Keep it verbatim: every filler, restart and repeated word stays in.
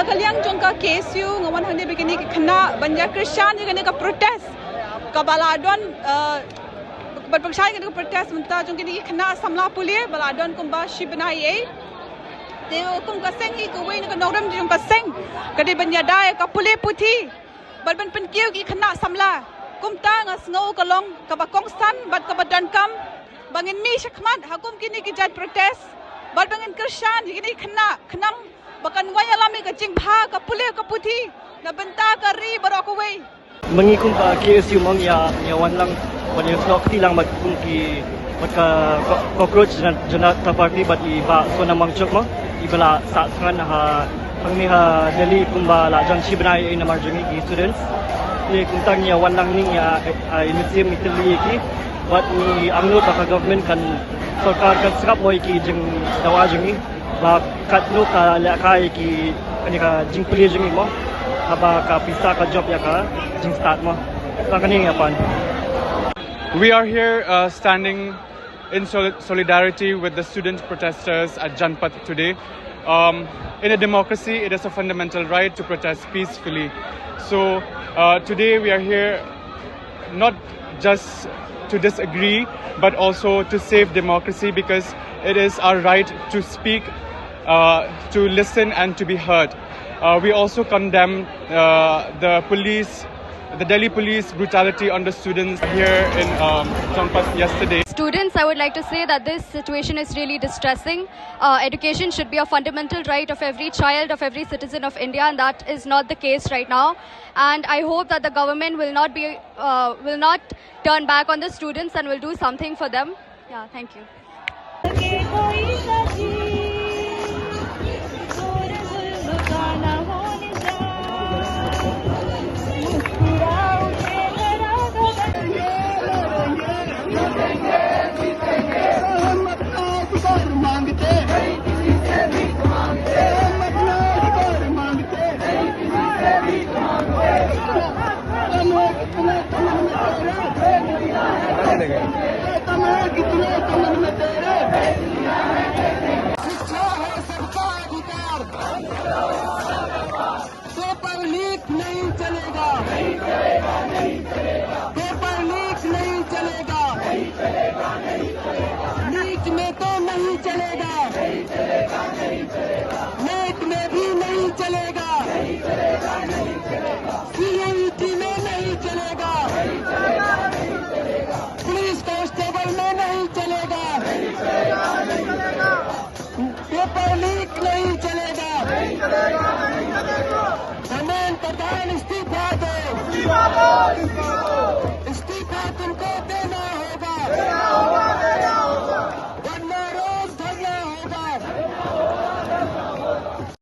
Ka liang jong ka K S U nga wan hangne bad kine ki khynnah ban ïa kyrshan ïa kane ka protest kaba la don, eh, ban pynshai ïa kane ka protest mynta jong kine ki khynnah samla pule ba la don kumba shi bnai ei. Te kum ka seng hi, kawei na ka nongrim jong ka seng ka dei ban ïada ïa ka pule puthi bad ban pynkiew ki khynnah samla. Kumta nga sngew ka long kaba kongsan bad kaba donkam ba ngin mih shakhmat ha kum kine ki jait protest bad ba ngin kyrshan ïa kine ki khynnah khnang ba kan wai ïalam ïa ka jingbha ka pule ka puthi na bynta ka ri baroh kawei. Ma ngi kum ka K S U mo ngi ïa, ïa wan lang, wan ïa snoh kti lang bad kum ki, bad ka co-, Cockroach Jana-, Janata Party bad i Bah Sonam Wangchuk mo, i ba la sah thngan ha, hangne ha Delhi kumba la jan shi bnai ei namar jong ngi ki students. Te kumta ngi ïa wan lang hangne ïa, ïa, ïa mynsiem ïa tylli ïa ki, bad ngi angnud ba ka government kan, sorkar kan sngap mo ïa ki jingdawa jong ngi. Ba katno ka lehkai ki, kane ka jingplie jong ngi mo, haba ka pisa ka jop ïa ka jingstad mo. Tang kane ïa pan. We are here, uh, standing in sol-, solidarity with the student protesters at Janpath today. Um, in a democracy, it is a fundamental right to protest peacefully. So, uh, today we are here not just to disagree, but also to save democracy, because it is our right to speak, uh, to listen, and to be heard. Uh, we also condemn, uh, the police, the Delhi police brutality on the students here in, um, Janpath yesterday. Students, I would like to say that this situation is really distressing. Uh, education should be a fundamental right of every child, of every citizen of India, and that is not the case right now. And I hope that the government will not be, uh, will not turn back on the students and will do something for them. Yeah, thank you. शिक्षा है सबका अधिकार। पेपर लीक नहीं चलेगा। पेपर लीक नहीं चलेगा। नीट में तो नहीं चलेगा। नेट में भी नहीं चलेगा। सीयूईटी में नहीं चलेगा। पुलिस कांस्टेबल में नहीं चलेगा। पेपर लीक नहीं चलेगा। धर्मेंद्र प्रधान इस्तीफा दो। इस्तीफा तुम